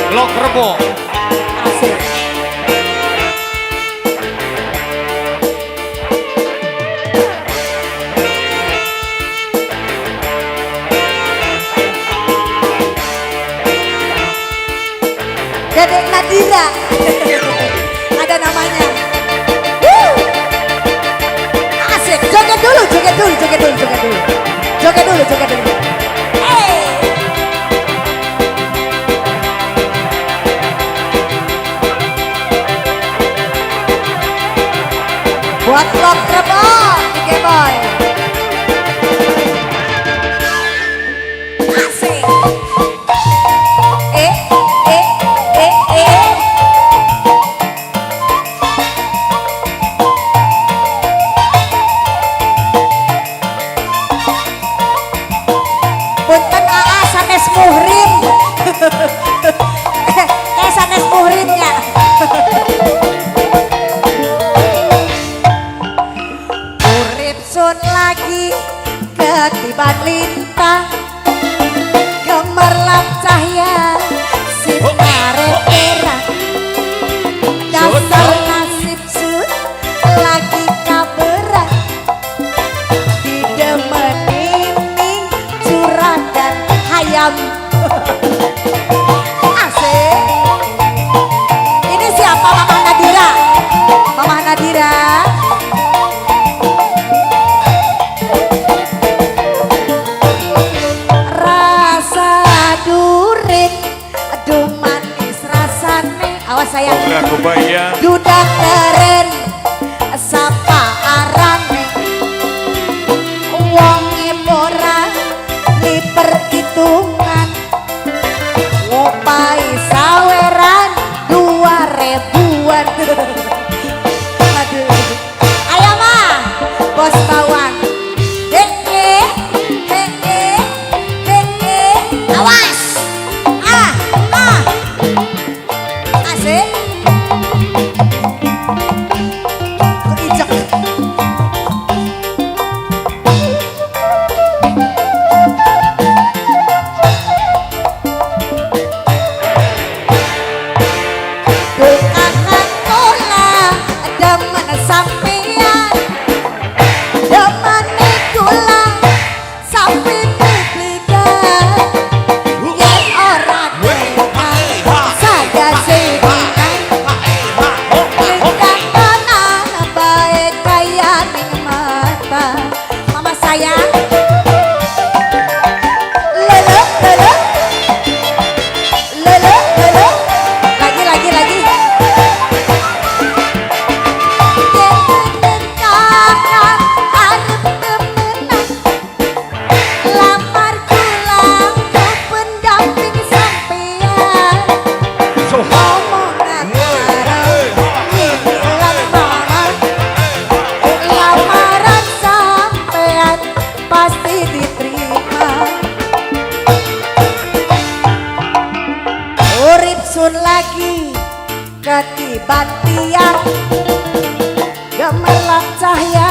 Lok Rebo. Asik. Dedek Nadira. Ada namanya. Woo. Asik. Joget dulu, joget dulu, joget dulu, joget dulu. Joget dulu, joget dulu. Hey. Buat Lok Rebo, Boy. Asik. Eh, eh, eh, eh. Punten AA sanes muhrim. Sanes muhrimnya. Urip sun lagi ketiban lintang, gemerlap cahya sinare terang. Dasar nasib sun lagi kaberan, didemeni ning juragan hayam. Asik. Ini siapa? Mama Nadira. Mama Nadira. Rasa durit, aduh manis rasane. Awas sayang. Ora kebayang. Duda keren sapa arane, wonge ora li perhitungan, ngopai saweran 2000-an. Aduh. Ayo mah, bos bawang. Eh eh eh eh eh eh. Awas. Ah ah. Asik. Keijak. Tukangan kula demen sampean, demene kula sampe publikan. Yen ora tukang sagase tukang, lintang bae kaya ning mata. Mama sayang. Lele lele lele lele. Lagi lagi lagi. Kakak arep temenan, lamar kula ku pendamping sampean. Omongan karo lamaran, lamaran sampean pasti diterima. Urip sun lagi ketiban tiang, gemerlap cahya